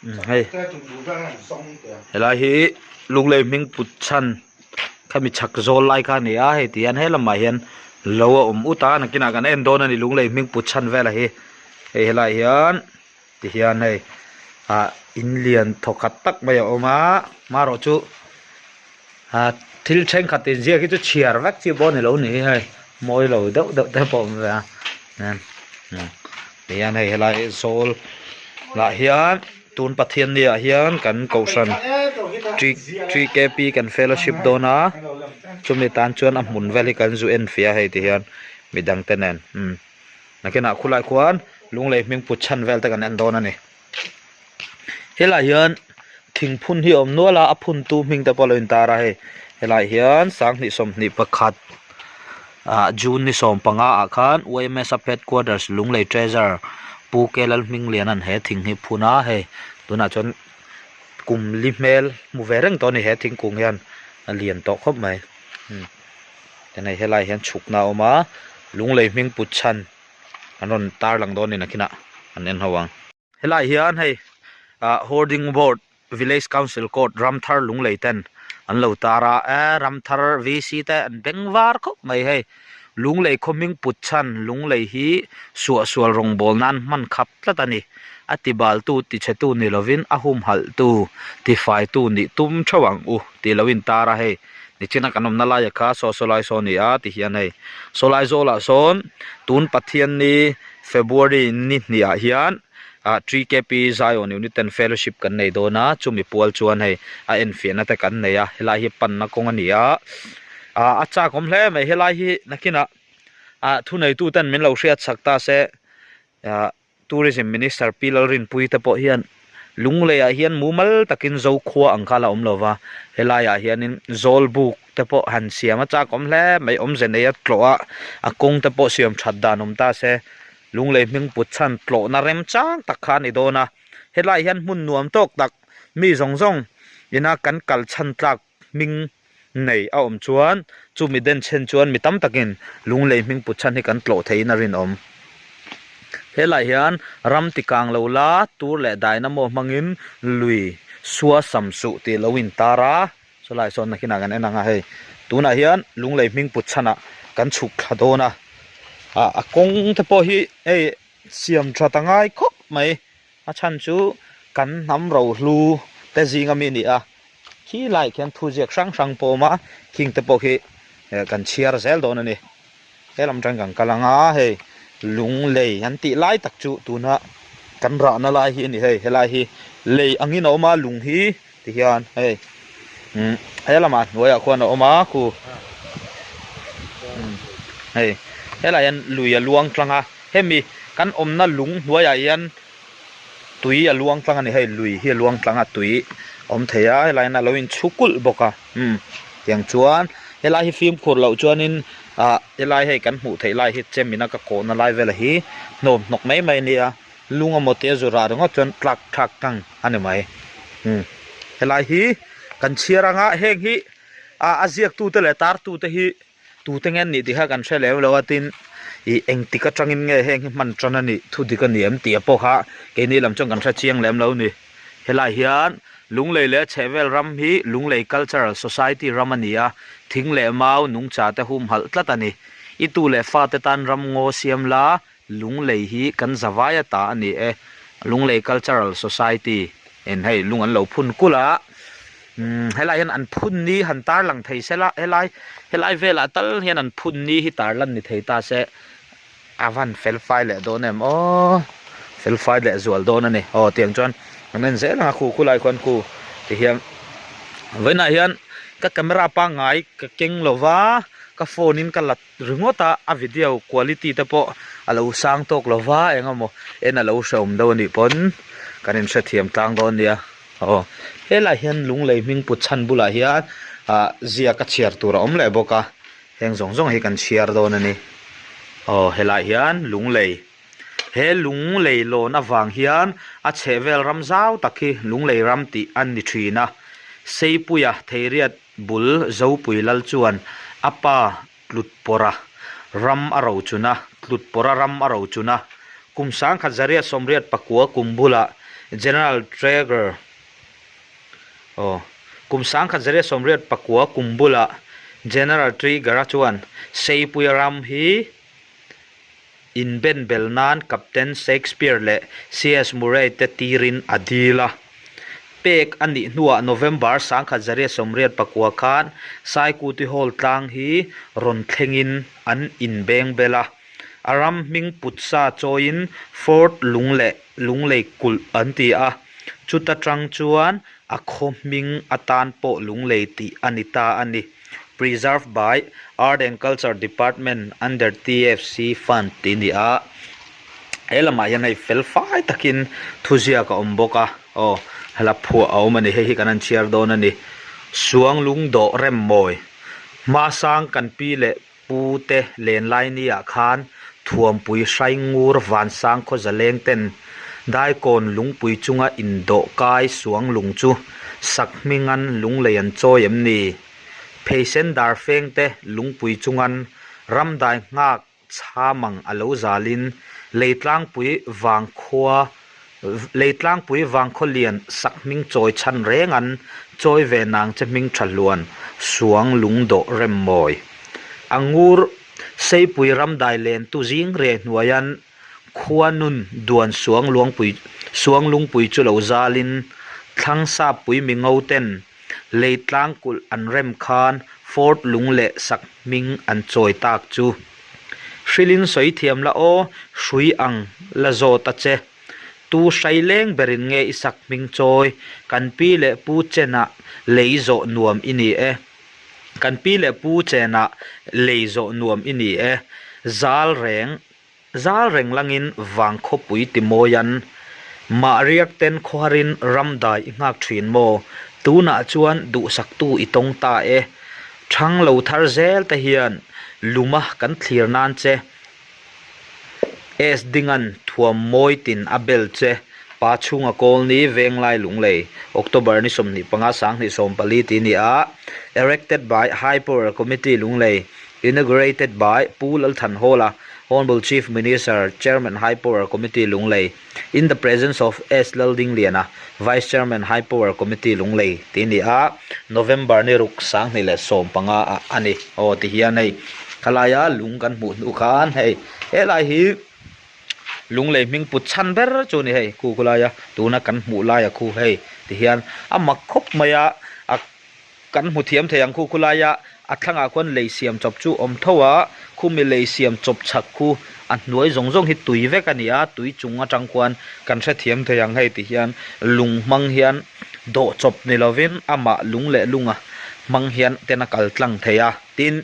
Hei helai hi Lunglei hming put chhan khami chhak zawl lai kha a ni a hei ti hian he lamah hian lo a awm ut a nakinah kan en dawn a ni Lunglei hming put chhan velah hi hei helaiah hian ti hian hei ah in lian thaw khat tak mai a awm a marawh chu ah thil thenkhat inziak hi chu chhiar vek chi pawh a ni lo ni hi hei mawi lo deuh deuh te pawh a awm ve a tihian hei helai zawl lah hian tun Pathian ni ah hian kan kohhran three K P kan fellowship dawn a chumi tan chuan a hmun vel hi kan zu en fiah a hei ti hian midang te nen umm nakinah khulai khuan lunglei hming put chhan vel te kan en dawn a ni. Helaiah hian thingphun hi a awm nual a a phun tu hming te pawh a lo intar a hei helaiah hian sanghnih 21 ah june ni 15 ah khan yms a headquarters Lunglei treasure Pu K Lalhmingliana'n he thing hi phun a hei tunah chuan kum li hmel hmu ve reng tawh a ni he thingkung hian a lian tawh khawp mai tin hei helaiah hian chhukna a awm a Lunglei hming put chhan an rawn tarlang dawn a ni nakinah an en ho ang. Helaiah hian hei ah hoarding board village council court Ramthar Lunglei ten an lo tar a eh Ramthar V_C te an beng var khawp mai hei Lunglei khaw hming put chhan Lunglei hi suahsual rawngbawl nan hman khap tlat a ni a ti bal tu ti chhe tu ni lovin a humhalh tu ti fai tu nih tum theuh ang u tih lo in tar a hei nichina kan awmna laia kha saw saw lai saw a ni a ti hian hei saw lai zawlah sawn tun Pathianni February ni hnih ah hian ah TKP Zion Unit ten fellowship kan nei dawn a, chumi pual chuan hei a enfiahna te kan nei a, helai hi panna kawng a ni a, ah a chak awm hle mai helai hi nakinah ah thuneitu ten min lo hriat chak ta se ah Tourism Minister Pi Lalrinpuii te pawh hian Lunglei ah hian mumal takin Zokhua ang kha la awm lo va, helai ah hianin Zawlbuk te pawh han siam a chak awm hle mai awmze nei a tlawh a a kawng te pawh siam that dan awm ta se Lunglei hming put chhan tlawhna remchang tak kha a ni dawn a, helaiah hian hmun nuam tawk tak mi zawng zawng ina kan kal chhan tlak hming nei a awm chuan chumi den chhen chuan mi tam takin Lunglei hming put chhan hi kan tlawh theihin a rinawm. Helaiah hian ram ti kang lo la tur leh dynamo hmangin lui sua sam suh tih lo intar a. Chulai sawn nakinah kan en ang a hei tunah hian Lunglei hming put chhanah kan chhuk thla dawn a ah a kawng te pawh hi hei siam that a ngai khawp mai a chhan chu kan hnam rohlu te zing ami a ni a khi laiah khian thu ziak hrang hrang pawh a awm a khing te pawh khi kan chhiar zel dawn a ni. He lam atang kan kal ang a hei lunglei an tih lai tak chu tuna kan rahna lai hi a ni hei helai hi lei angin a awm a lung hi ti hian hei umm he lamah hnuaiah khuan a awm a khu umm hei helaiah hian lui a luang tlang a hemi kan awmna lung hnuaiah hian tui a luang tlang a ni hei lui hi a luang tlang a tui a awm thei a helai hian a lo inchhu kulh bawk a umm tiang chuan helai hi fimkhur loh chuanin ah helai hei kan hmuh theih lai hi chem ina ka kawhna lai vel hi hnawm hnawk mai mai a nia lung amaw te a zu rah ringawt chuan tlak thlak tang a ni mai umm helai hi kan chhiar anga heng hi ah a ziak tute leh tar tute hi. Tute nge an nih tih kha kan hre lem lo a tin ih engtik atangin nge heng hi hman tan a nih thu dik a ni em tih pawh kha keini lam chuan kan hre chiang lem lo a ni. Helai hian Lunglei leh a chhehvel ram hi Lunglei Cultural Society ram a ni a, thing leh mau nungcha te humhalh tlat a ni. I tu leh fate tan ram ngaw siam la Lunglei hi kan zavai a ta a ni e. Lunglei Cultural Society in hei lung an lo phun kulh a, umm helai hian an phun ni han tar lang thei se la helai helai velah tal hian an phun ni hi tar lan ni thei ta se a van fel fai leh dawn em aw fel fai leh zual dawn a ni aw tiang chuan an en zel ang a khu khulai khuan khu ti hian vawiinah hian ka camera pangngai ka keng lova ka phone in ka la Ringawt a, a video quality te pawh a lo sang tawk lo va, eng emaw en a lo hrehawm deuh a nih pawn kan inhrethiam tlang dawn nia. Aw, helaiah hian Lunglei hming put chhan bulah hian ah ziak a chhiar tur a awm leh bawk a, heng zawng zawng hi kan chhiar dawn a ni. Aw, helaiah hian Lunglei, he Lunglei lawn avang hian a chhehvel ram zau tak hi Lunglei ram tih a ni thin a, Seipuia Theiriat Bul Zopui Lal chuan a pa Tlutpawra ram a rochun a, Tlutpawra ram a rochun a. Kum 1989 kum bulah General Traeger aw kum 1989 kum bulah General Trigger-a chuan Seipuia ram hi inbenbel nan Captain Shakespeare leh CS Murray te tirin a dil a. Pek a nih hnuah November 1989 khan Saikuti Hall tlang hi rawn thlengin an inbengbel a. A ram hming put sa chawiin Fort Lungleh Lunglei kulh an ti a, chuta tang chuan a khaw hming atan pawh Lunglei tih a ni ta a ni. Preserved by Art and Culture Department under TFC Fund tih a ni a, he lamah hian hei fel fai takin thuziak a awm bawk a, aw hla phuah a awm a ni, hei hi kan han chhiar dawn a ni. Suanglung dawh rem mawi hmasang kan pi leh Pu te Lenlaini-ah khan Thuampui Hraingur Vansang khaw zaleng ten Daikawn lungpui chunga indawh kai suang lung chu sak hmingan lunglei an chawi em ni? Pheisen darfeng te lungpui chungan ramdai nghak chhamang a lo zalin Leitlangpui vangkhua Leitlangpui vangkhaw lian sak hming chawi chhan reng an chawi ve nang che hming tha hluan suang lung dawh rem mawi. A ngur Seipui ramdai len tu zing re hnuaian khua nun duan suang luangpui suang lungpui chu lo zalin thlang sappui mi ngo ten Leitlang kulh an rem khan Fort lung leh sak hming an chawi tak chu. Hrilin sawi thiam la aw, hrui ang la zawt a che. Tu hrai leng berin nge i sak hming chawi, kan pi leh pu chenah lei zawh nuam i ni e. Kan pi leh pu chenah lei zawh nuam i ni e. Zal reng Zal reng langin vang khawpui ti mawian mah riak ten khawharin ram dai i nghak thin maw? Tunah chuan duhsaktu i tawng ta e. Thang lo thar zel te hian luma kan thlir nan che. S Dingan thuam mawi tin a bel che. Pa chhunga Kawlni Venglai Lunglei, October ni 25 2014 ti ni a, Erected by High Power Committee Lunglei. Inaugurated by Pu Lalthanhawla, Honourable Chief Minister, Chairman High Power Committee Lunglei, in the presence of S Laldingliana, Vice Chairman High Power Committee Lunglei tih a ni a, November ni ruk 2015 ah a ni. Aw ti hian hei khalaia lung kan hmuh hnu khan hei helai hi Lunglei hming put chhan ber chu a ni hei khu khulaia tuna kan hmuh laia khu hei ti hian a mak khawp mai a, a. Kan hmu thiam thei ang khu khulaia a thlangah khuan lei siam chawp chu awm tho a, khumi lei siam chawp chhak khu a hnuai zawng zawng hi tui vek a ni a, tui chung atang khuan kan hrethiam thei ang hei ti hian lung hmang hian dawh chawp ni lovin amah lung leh lunga hmang hian ten a kal tlang thei a, tin.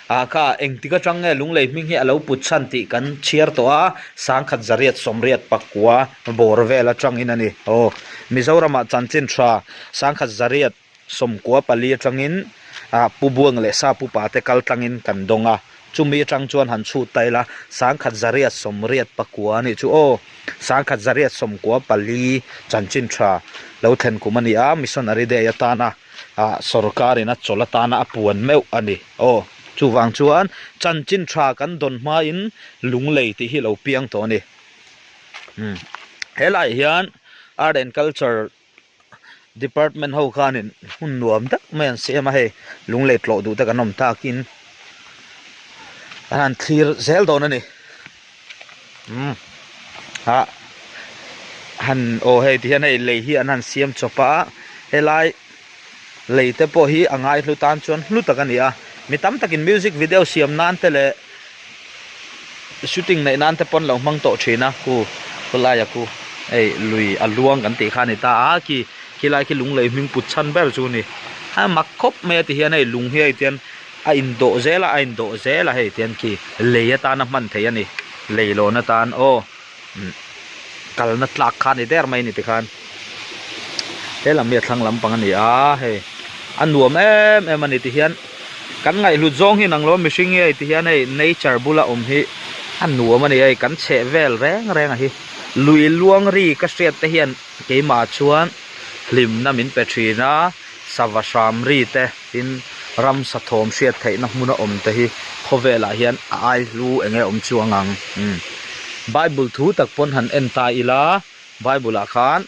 Ah kha engtik atang nge lunglei hming hi a lo put chhan tih kan chhiar tawh a, 1989 bawr vel atangin a ni. Aw, Mizoramah chanchin tha 1994 atangin ah Pu Buang leh Sa Pupa te kal tlangin kan dawng a, chumi atang chuan han chhut ta ila 1989 a nih chu aw, 1994 chanchin tha lo thlen kum a ni a, Missionary Day atana. ah sorkar in a chawlh atana a puan meuh a ni. Aw, chuvang chuan chanchin tha kan dawn hmain lunglei tih hi lo piang tawh a ni. Umm helaiah hian Art and Culture Department ho khanin hmun nuam tak mai an siam a hei, lunglei tlawh duh te kan awm takin an han thlir zel dawn a ni. Umm ah han aw hei ti hian hei lei hi an han siam chawp a helai lei te pawh hi a ngai hlu tan chuan hlu tak a ni a mi tam takin music video siam nan te leh shooting neih nan te pawn lo hmang tawh thin a khu khawlaia khu hei lui a luang kan tih kha a ni ta a khi khilai khi lunglei hming put chhan ber chu a ni a mak khawp mai a ti hian hei lung hi hei tian A indawh zel a, a indawh zel a hei tian khi lei atana hman theih a ni, lei lawn atan aw umm kalna tlak kha a ni der mai a ni tikhan he lam hi a thlang lampang a ni a hei a nuam em em a ni tihian kan ngaihhlut zawng hi nang lo mihring hi hei tihian hei nature bula awm hi a nuam a ni hei kan chheh vel reng reng a hi lui luang ri ka hriat te hian keimah chuan hlimna min pe thin a sava hram ri te. Tin, ramsa thawm hriat theihna hmuna awm te hi khawvelah hian a ai hlu eng nge awm chuang ang? Umm. Bible thu tak pawn han en ta ila, Bible ah khan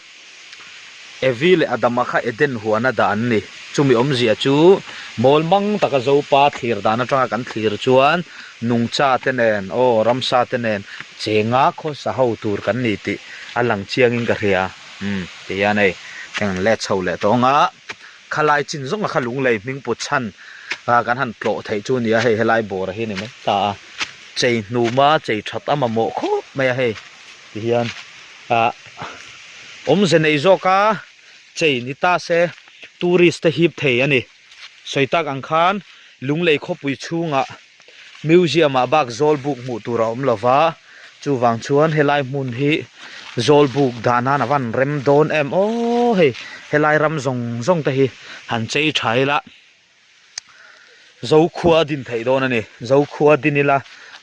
Evi leh Adama kha Eden huana dah an ni. Chumi awmzia chu mawl mang taka Zopa thlir dan atanga kan thlir chuan nungcha te nen aw ramsa te nen chenga khawsa ho tur kan ni tih a lang chiangin ka hria. Umm ti hian hei heng an let chho leh tawh ang a, khalai chin zawng a kha lunglei hming put chhan ah kan han tlawh theih chu a ni a, hei helai bawr hi a ni mai ta a, chei hnuma chei that a mamawh khawp mai a hei ti hian ah awmze nei zawk a chei ni ta se tourist te hip thei a ni sawi tak ang khan lunglei khawpui chhungah Museum ah bak zawl buk hmuh tur a awm lo va, chuvang chuan helai hmun hi zawl buk dah nan a van rem dawn em aw hei helai ram zawng zawng te hi han chei tha ila Zokhua din theih dawn a ni, Zokhua din ila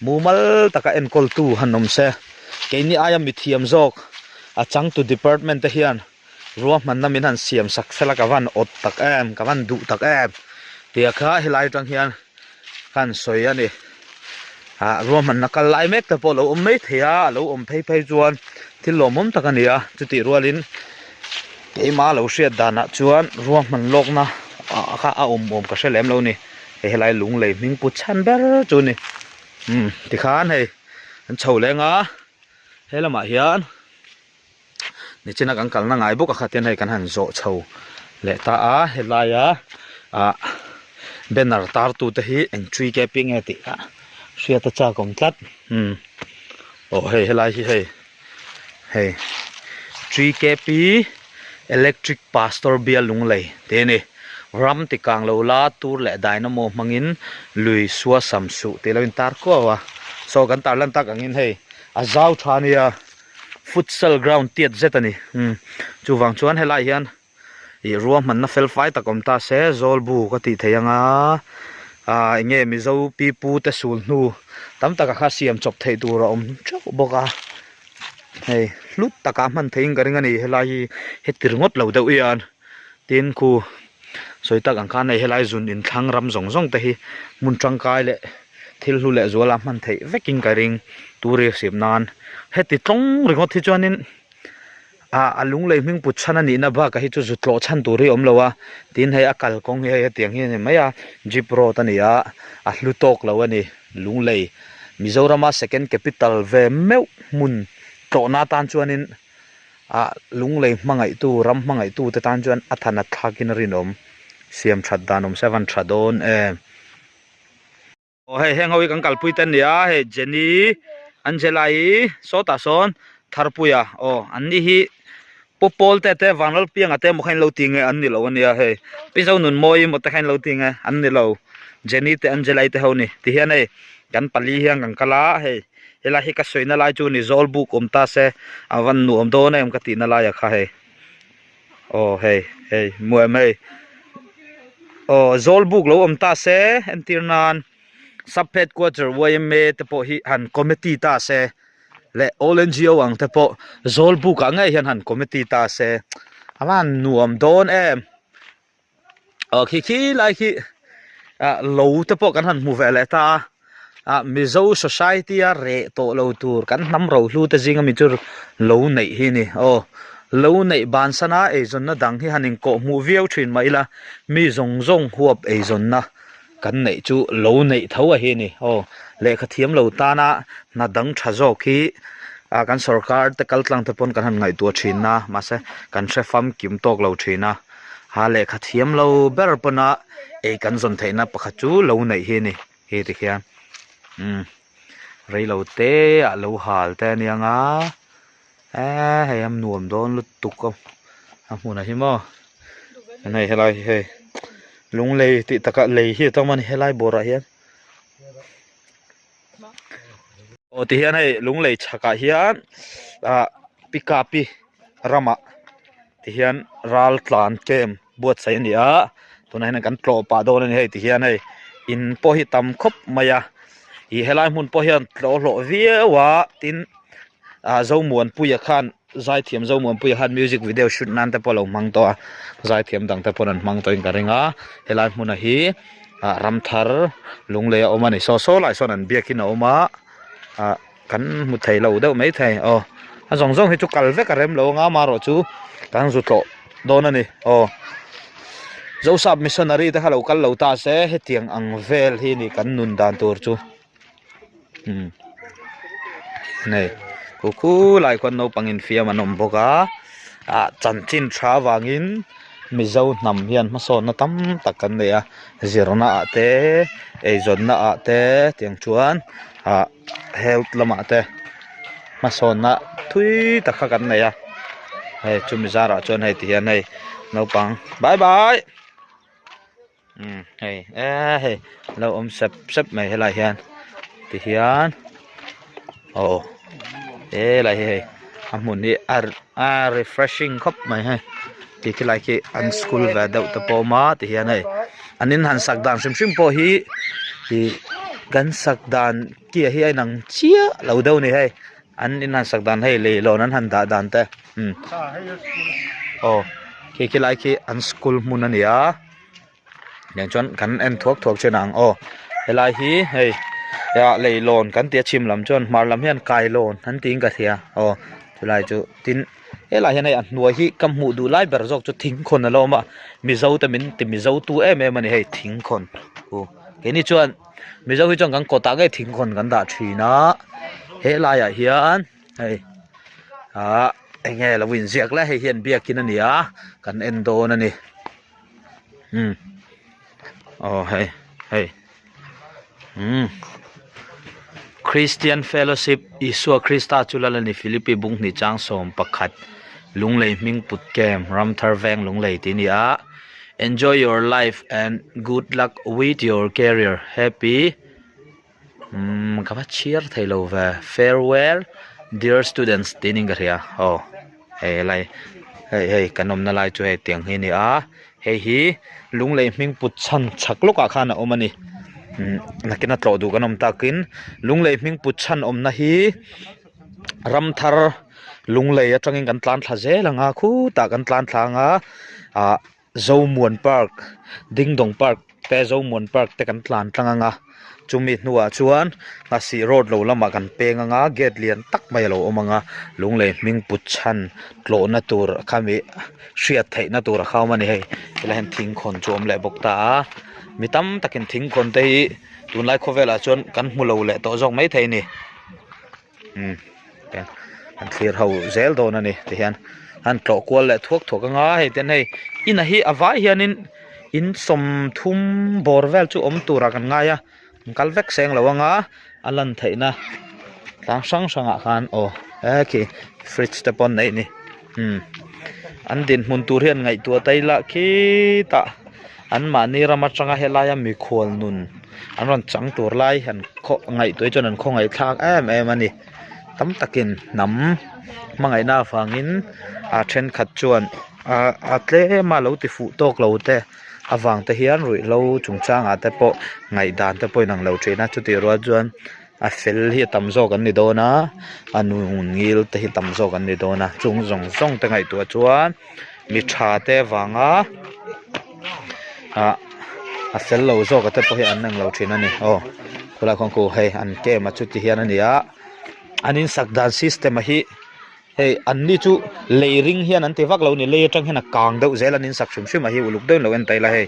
mumal taka enkawl tu han awm se keini aia mithiam zawk a changtu department te hian ruahmanna min han siam sak sela ka van awt tak em ka van duh tak em tih kha helai atang hian kan sawi a ni ah ruahmanna kal lai mek te pawh a lo awm mai thei a a lo awm phei phei chuan thil lawmawm tak a ni a chutih rualin keimah lo hriat danah chuan ruahman lawkna ah kha a awm awm ka hre lem lo a ni hei helai lunglei hming put chhan ber chu a ni umm tikhan hei an chho leng a he lamah hian. Nichina kan kalna ngai bawk a khat hian hei kan han zawh chho leh ta a helaia ah banner tar tu te hi eng tui ke pi nge tih kha hriat a chak awm tlat umm aw hei helai hi hei hei tui ke pi electric pastor bial lunglei tih a ni ram ti kang lo la tur leh dynamo hmangin lui sua sam suh tih lo in tar kuau a saw kan tarlan tak angin hei a zau tha a nia. Futsal ground tiat zet a ni umm chuvang chuan helai hian ih ruahmanna fel fai tak awm ta se zawl bu ka tih theih ang a ah eng nge mizo pipu te sul hnu tam taka kha siam chawp theih tur a awm teuh bawk a hei hlut taka hman theihin ka ring a ni helai hi heti ringawt lo deuh hian tin khu sawi tak ang khan hei helai zun inthlang ram zawng zawng te hi hmun tangkai leh thil hlu leh zuala hman theih vekin ka ring tourist siam nan heti tlawng ringawt hi chuanin ah a lunglei hming put chhan a nihna bakah hi chu zu tlawh chhan tur hi a awm lo a tin hei a kalkawng hi hei hetiang hi a ni mai a jeep road a ni a a hlu tawk lo a ni lunglei Mizorama second capital ve meuh hmun tlawhna atan chuanin ah lunglei hmangaihtu ram hmangaihtu te tan chuan a than a thlakin a rinawm siam that dan awm se a van tha dawn em. Aw hei heng ho hi kan kalpui te an ni a hei Jenny Angela i sawtah sawn Tharpuia aw an ni hi Pu Paul te te Vanlalpianga te emaw kha in lo ti nge an ni lo ania hei Pi Zonunmawii emaw te kha in lo ti nge an ni lo Jenny te Angela i te ho ni tihian hei kan pali hian kan kal a hei helai hi ka sawina lai chu ni zawl buk awm ta se a van nuam dawn em ka tihna lai ah kha hei. Aw hei hei hmu em hei aw zawl buk lo awm ta se entir nan sub headquarter yma te pawh hi han committee ta se leh all ngo ang te pawh zawl buk ah ngei hian han committee ta se a van nuam dawn em. Aw khi khi lai khi ah lo te pawh kan han hmu ve leh ta a ah mizo society a reh tawh lo tur kan hnam rohlu te zinga mi chu lo neih hi a ni aw lo neih bansan a eizawnna dang hi han inkawh hmuh viau thin mah ila mi zawng zawng huap eizawnna kan neih chu lo neih tho a hi a ni aw lehkha thiam lo tana hna dang tha zawk hi ah kan sorkar te kal tlang te pawn kan han ngaihtuah thin a mahse kan hre famkim tawk lo thin a. Ha lehkha thiam lo ber pawna ei kan zawn theihna pakhat chu lo neih hi a ni hei ti khian umm reilo te ah lo hal te a nia nga eee hei a nuam dawn lutuk a a hmunah hi maw hei helai hi hei lunglei tih takah lei hi a tam a ni helai bawrah hian. Aw tihian hei lunglei chhakah hian ah pickup-i ramah tihian ral tlan camp buatsaih a ni a tunah hian kan tlawh pah dawn a ni hei tihian hei in pawh hi tam khawp mai a ih helai hmun pawh hian tlawh hlawh viau a tin ah Zomuanpuia khan zaithiam Zomuanpuia khan music video shoot nan te pawh a lo hmang tawh a zaithiam dang te pawh an hmang tawhin ka ring a helai hmunah hi ah ram thar lunglei a awm a ni saw saw lai sawn an biakin a awm a ah kan hmu thei lo deuh maithei aw. A zawng zawng hi chu kal vek a rem lo anga amaherawh chu kan zu tlawh dawn a ni aw. Zosap missionary te kha lo kal lo ta se hetiang ang vel hi ni kan nun dan tur chu umm nei khu khu lai khuan naupang infiam an awm bawk a ah chanchin tha avangin mizo hnam hian hmasawnna tam tak kan nei a zirna ah te eizawnna ah te tiang chuan ah health lamah te hmasawnna thui tak kha kan nei a hei chumi zarah chuan hei ti hian hei naupang bye bye umm hei eee hei lo awm sep sep mai helai hian ti hian aw helai hi hei a hmun hi a a refreshing khawp mai hei ti khilai khi an school ve deuh te pawh a awm a ti hian hei an in han sak dan hrim hrim pawh hi ih kan sak dan kia hi a inang chiah lo deuh a ni hei an in han sak dan hei leihlawn an han dah dan te umm aw khi khilai khi an school hmun a ni a. Tiang chuan kan en thuak thuak thin ang aw helai hi hei ah leihlawn kan tih a chhim lam chuan hmar lam hian kailawn an tiin ka hria aw chulai chu tin helai hian hei a hnuai hi ka hmuh duh lai ber zawk chu thingkhawn a lo awm a mizo te min ti mizo tu em em a ni hei thingkhawn u keini chuan mizo hi chuan kan kawtah ngei thingkhawn kan dah thin a helaiah hian hei ah eng nge lo inziak le hei hian biakin a ni a kan en dawn a ni. Umm aw hei hei umm Christian fellowship Isua Krista chu lal a ni Philippi bung hnih chang 11 Lunglei hming put kem Ramthar veng Lunglei tih a ni a enjoy your life and good luck with your career happy umm ka va chhiar thei lo ve farewell dear students tih niin ka hria aw hei helai hei hei kan awmna lai chu hei tiang hi a ni a hei hi lunglei hming put chhan chhak lawkah khan a awm a ni umm nakin a tlawh duh kan awm takin lunglei hming put chhan awmna hi ramthar lunglei atangin kan tlan thla zel ang a khutah kan tlan thla ang a ah. Zomuan park Dingdong park te Zomuan park te kan tlan tlang ang a chumi hnuah chuan Nghasih road lo lamah kan peng ang a gate lian tak mai a lo awm ang a lunglei hming put chhan tlawhna tur khami hriat theihna tur a kha awm a ni hei helai hian thingkhawn chu a awm leh bawk ta a mi tam takin thingkhawn te hi tunlai khawvelah chuan kan hmu lo leh tawh zawk maithei a ni. Umm an thlir ho zel dawn a ni tihian an tlawh kual leh thuak thuak anga hei ten hei inah hi a vai hianin in 30 bawr vel chu awm turah kan ngai a an kal vek seng lo anga a lan theihna tlang hrang hrangah khan aw he khi fridge te pawh an neih a ni umm an dinhmun tur hian ngaihtuah ta ila khitah anmahni ram atanga helaia mikhual nun an rawn chang tur lai han khaw ngaihtuah hi chuan an khawngaih thlak em em a ni tam takin hnam hmangaihna avangin a thenkhat chuan ah a tlem a lo ti fuh tawk lo te avang te hian ruihhlo chungchangah te pawh ngaihdan te pawh inang lo thin a chutih rual chuan a fel hi a tam zawk an ni dawn a a nun ngil te hi tam zawk an ni dawn a chung zawng zawng te ngaihtuah chuan mi tha te vanga ah a fel lo zawk a te pawh hi an englo thin a ni aw khulai khuan khu hei an camp a chuti hian a ni a an in sak dan system a hi hei an ni chu lei ring hian an ti vak lo a ni lei atang hian a kang deuh zel an in sak hrim hrim a hi uluk deuhin lo en ta ila hei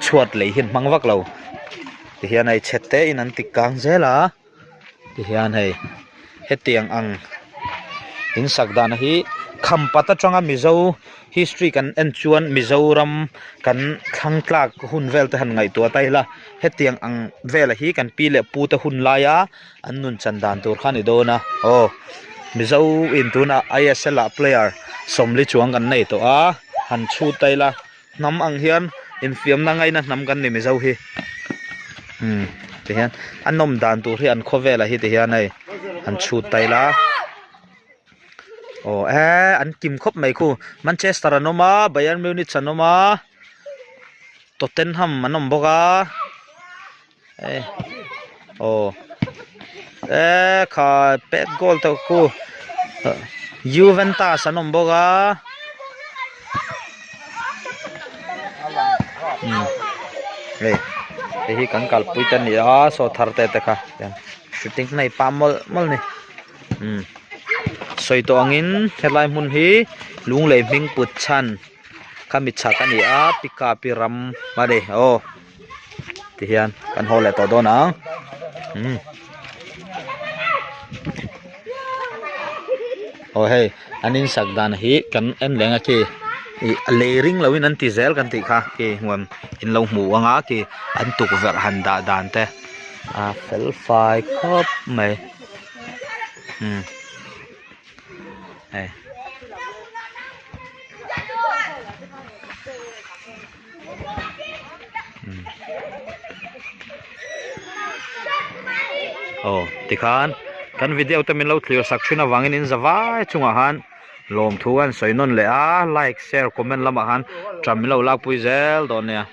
chhuat lei hi an hmang vak lo tihian hei chhe te in an ti kang zel a. Tihian hei hetiang ang in sak dan hi khampat atanga Mizo history kan en chuan Mizoram kan thlang tlak hun vel te han ngaihtuah ta ila hetiang ang vela hi kan pi leh pu te hun laia an nun chan dan tur kha a ni dawn a aw Mizo in tunah I_S_L ah player 40 chuang kan nei tawh a han chhut ta ila. Hnam ang hian infiamna ngaina hnam kan ni Mizo hi umm ti hian a nawm dan tur hi an khawvelah hi ti hian hei an chhut ta ila aw e an kim khawp mai khu Manchester an awm a Bayern Munich an awm a Tottenham an awm bawk a e aw e kha pet goal te khu Juventus an awm bawk a umm hei hei hi kan kalpui te a ni a saw thar te te kha shooting nei pah mawlh mawlh a ni umm. Sawi tawh angin helai hmun hi Lunglei hming put chhan khami chhak a ni a pickup i ram a ni aw tihian kan haw leh tawh dawn ang umm aw hei an insak dan hi kan en leng a khi ih lei ring lo in an ti zel kan tih kha khi huan in lo hmuh ang a khi an tukverh han dah dan te a fel fai khawp mai umm hei. Aw tikhan kan video te min lo thlir sak thin avangin in za vai chungah khan lawmthu an sawi nawn leh a like share comment lamah khan ṭam min lo lakpui zel dawn nia.